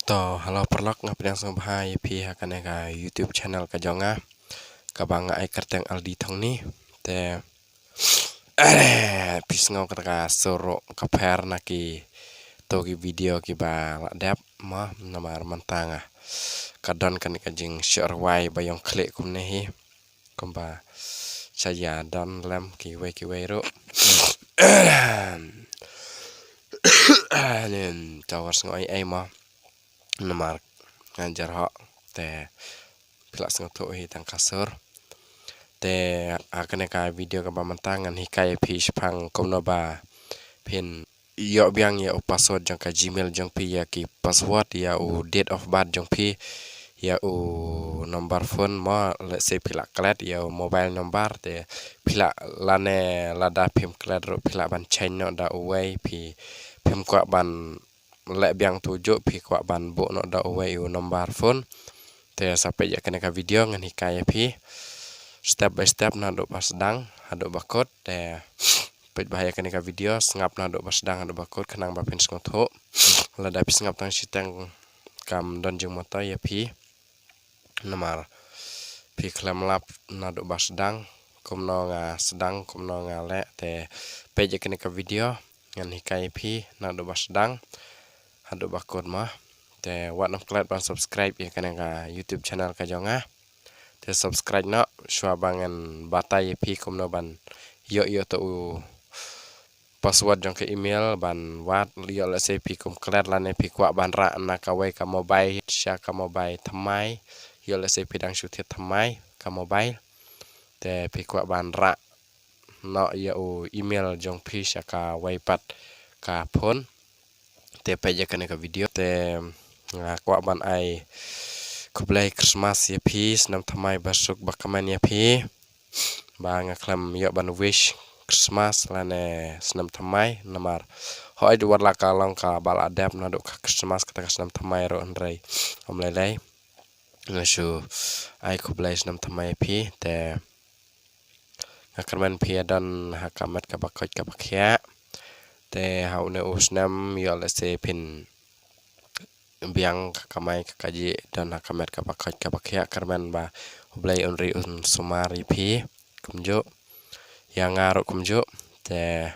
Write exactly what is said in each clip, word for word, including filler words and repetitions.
To, hello paralok, nga pdiang sngewbha ïa phi ha kane ka YouTube channel ka jong nga, kaba nga ai kyrteng Aldi Thongni. Te phi sngew kata ka sur ruh ka pher na kito ki video kiba la dep mo, namar mynta nga ka don kane ka jingshoh rwai ba ïong khlieh kumne hi. Kumba sha ïa don lem kiwei kiwei ruh. Nin tawar sngew ei ei mo. Namar nga jar ho te phi lah sngewthuh hi tang ka sur. Te ha kane ka video kaba mynta ngan hikai ïa phi shaphang kumno ba phin ïoh biang ïa u password jong ka Gmail jong phi, ïa ki password, ïa u date of birth jong phi, ïa u number phone mo, let's say phi lah klet ïa u mobile number, te phi lah lane lada phim klet ruh phi lah ban change noh da uwei, phi phim kwah ban leh biang tu juh, phi kwah ban buh noh da uwei u number phone. Te sa peit ïa kane ka video ngan hikai ïa phi step by step naduh ba sdang haduh ba kut. Te peit bha ïa kane ka video, sngap naduh ba sdang haduh ba kut khnang ba phin sngewthuh. Lada phi sngap tang shiteng kam don jingmyntoi ïa phi. Namar phi khlem lap naduh ba sdang kumno nga sdang, kumno nga leh. Te peit ïa kane ka video ngan hikai ïa phi naduh ba sdang haduh ba kut mo. Te wat nym klet ban subscribe ïa kane ka YouTube channel ka jong nga. Te subscribe noh shuwa ba ngan batai ïa phi kumno ban ïoh ïoh to u password jong ka email ban wad ïoh, let's say phi kum klet lane phi kwah ban rah na kawei ka mobile sha ka mobile thymmai, ïoh, let's say phi dang shu thied thymmai ka mobile. Te phi kwah ban rah noh ïa u email jong phi sha kawei pat ka phone. Te peit ïa kane ka video te nga kwah ban ai khublei Christmas ïa phi, snem thymmai ba suk ba kmen ïa phi. Ba nga khlem ïoh ban wish Christmas lane snem thymmai namar hooid wat la ka long kaba la dep naduh ka Christmas kata ka snem thymmai ruh, hynrei ym lei lei nga shu ai khublei snem thymmai ïa phi. Te nga kyrmen phi ïa don ha ka met kaba koit kaba khiah. Te ha une u snem ïoh lehse phin biang ka kamai ka kajih don ha ka met kaba koit kaba khiah. Kyrmen ba U Blei un ri un sumar ïa phi kumjuh, ïa nga ruh kumjuh. Te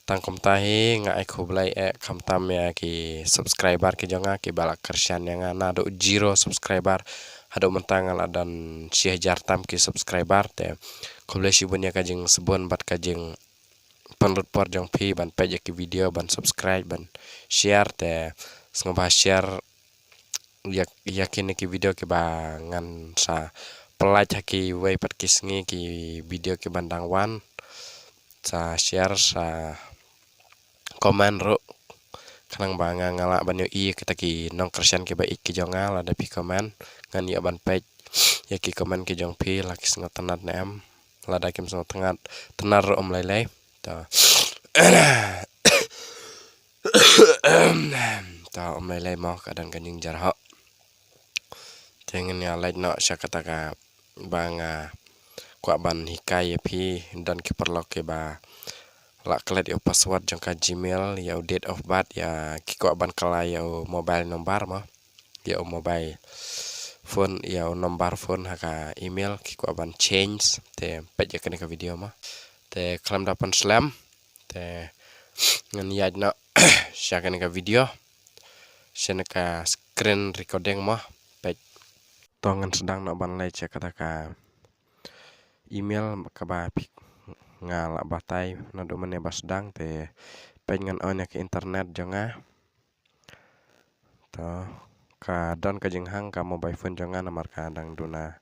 tang kumta hi nga ai khublei eh khamtam ïa ki subscriber ki jong nga kiba la kyrshan ïa nga naduh zero subscriber haduh mynta nga la don shi hajar tam ki subscriber. Te khublei shibun ïa ka jingsbun bad ka jingpynlut por jong phi ban peit ïa ki video, ban subscribe, ban share. Te sngewbha share ïa, ïa kine ki video kiba ngan sa pynlait ha kiwei pat ki sngi ki video kiban dang wan. Sa share, sa comment ruh khnang ba nga nga lah ban ïohi kita ki nongkyrshan kiba ïeit ki jong nga. Lada phi comment ngan ïoh ban peit ïa ki comment ki jong phi, la ki sngewtynnat ne em. Lada kim sngewtynnat, tynnat ruh ym lei lei. To to ym lei lei mo, ka don ka jingjarhoh. Te ngin ïa leit noh sha kata kaba nga kwah ban hikai ïa phi. Don ki paralok kiba la klet ïa u password jong ka Gmail, ïa u date of birth, ïa ki kwah ban kylla ïa u mobile number mo, ïa u mobile phone, ïa u number phone ha ka email, ki kwah ban change. Te peit ïa kane ka video mo. Te khlem da pynslem te ngan ïaid noh sha kane ka video, sha kane ka screen recording mo. Peit. To ngan sdang noh ban leit sha kata ka email kaba phi, nga la batai naduh mynne ba sdang. Te peit ngan on ïa ka internet jong nga. To ka don ka jinghang ka mobile phone jong nga namar ka dang duna,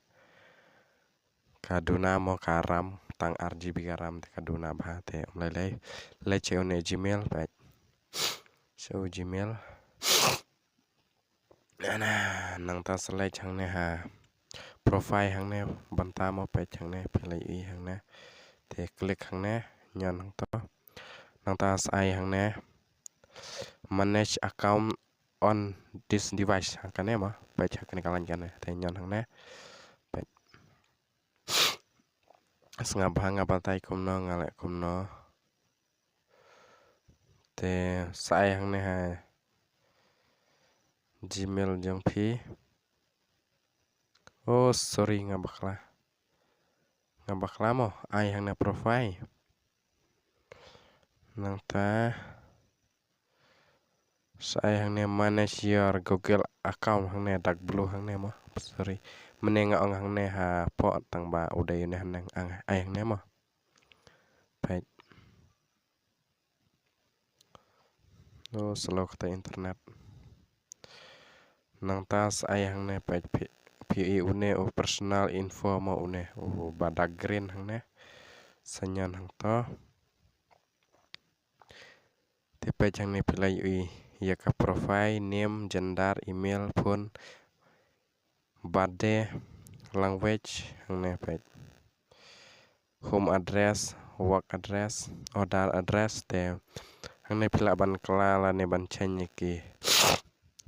ka duna mo ka RAM, tang ar GB ka RAM te ka duna bha. Te ym lei lei, leit sha une Gmail, peit sha u Gmail. Ana, nangta sa leit hangne ha profile hangne, bynta mo, peit hangne, phi la ïohi hangne. Te click hangne, ñion hangto. Nangta sa ai hangne manage account on this device, ha kane mo, peit ha kane ka line kane. Te ñion hangne, peit. Sngap bha nga batai kumno, nga leh kumno. Te sa ai hangne ha Gmail jong phi. Oh, sorry, nga bakla. Nga bakla mo, ai hangne profile. Nangta sa ai hangne manage your Google account hangne, dark blue hangne mo. Sorry. Mynne nga ong hangne hapoh tang ba u dei une hangne, ang ai hangne mo. Peit. Oh, slow kata internet. Nangta sa ai hangne peit phi, phi i une u personal info mo, une u ba dark green hangne. Sa ñion hangto. Te peit hangne phi la ïohi ïa ka profile, name, gender, email, phone, birthday, language, hangne peit. Home address, work address, order address, te hangne phi lah ban kylla lane ban change ïa ki,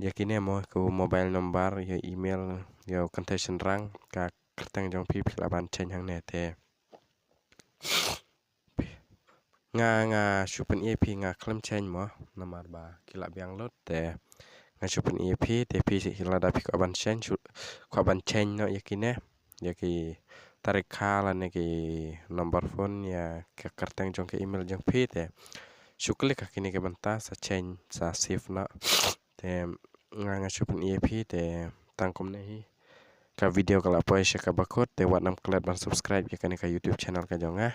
ïa kine mo, ka mobile number, ïa email, ïa u kynthei shynrang, ka kyrteng jong phi phi lah ban change hangne te. Nga, nga shu pyni ïa phi, nga khlem change mo, namar ba ki lah biang lut te. Nga shu pyni ïa phi te phi lada phi kwah ban change, shu, kwah ban change noh ïa kine, ïa ki tarik kha lane ki number phone, ïa ka kyrteng jong ka email jong phi te. Shu click ha kine ki bynta sa change, sa save noh. Te nga, nga shu pyni ïa phi te tang kumne hi. Ka video ka la poi sha kaba kut te wat nang klet ban subscribe ïa kane ka YouTube channel ka jong nga.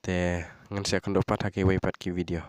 Te ngan sa ïakynduh pat ha kiwei pat ki video.